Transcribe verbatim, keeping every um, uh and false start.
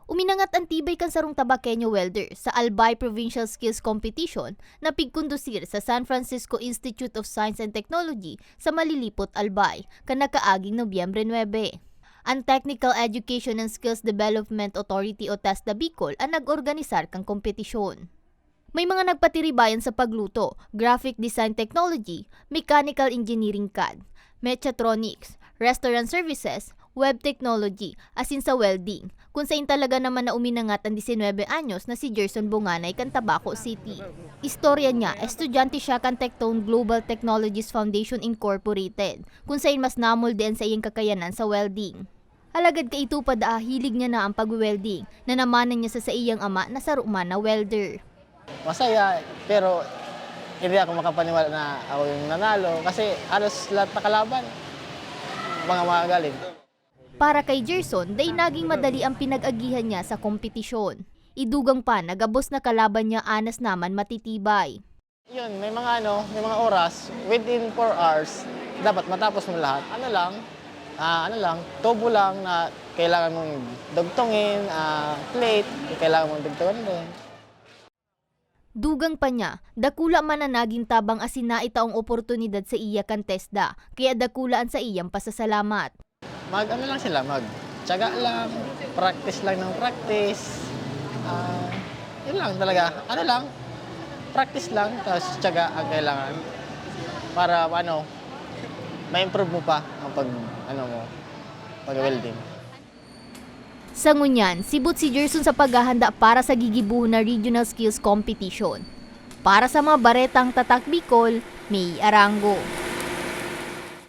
Uminangat an tibay kan sarong Tabaqueño welder sa Albay Provincial Skills Competition na pigkondusir sa San Francisco Institute of Science and Technology sa Malilipot, Albay, kan nakaaging Nobyembre nuebe. An Technical Education and Skills Development Authority o TESDA Bicol an nag-organisar kan kompetisyon. May mga nagpatiribayan sa pagluto, graphic design technology, mechanical engineering CAD, mechatronics, restaurant services, web technology, asin sa welding, kun sain talaga naman na uminangat an disinwebe anyos na si Gerson Bonganay kan Tabaco City. Istorya niya, estudyante siya kan Tectone Global Technologies Foundation Incorporated, kun sain mas namolde an saiyang kakayanan sa welding. Alagad kaito pa daa hilig niya na an pagwe-welding na namanan niya sa saiyang ama na saro man na welder. Masaya, pero hindi ako makapaniwala na ako yung nanalo kasi halos lahat na kalaban, mga magaling. Para kay Gerson, dai naging madali ang pinag-agihan niya sa kompetisyon. Idugang pa na gabos na kalaban niya anas naman matitibay. Yun, may mga ano, may mga oras, within four hours, dapat matapos mo lahat. Ano lang, ah, ano lang, tubo lang na kailangan mong dugtungin, ah, plate, kailangan mong dugtungin din. Dugang pa niya, dakula man an naging tabang asin naitaong oportunidad saiya kan TESDA, kaya dakula an saiyang pasasalamat. Mag ano lang sila, mag tiyaga lang, practice lang ng practice. Ah, yun lang talaga. Ano lang, practice lang, tapos tiyaga ang kailangan para ano, ma-improve mo pa ang pag ano mo, pag-welding. Sa ngunyan, sibot si Gerson sa paghahanda para sa gigibohon na Regional Skills Competition. Para sa mga baretang Tatak Bicol, May Arango.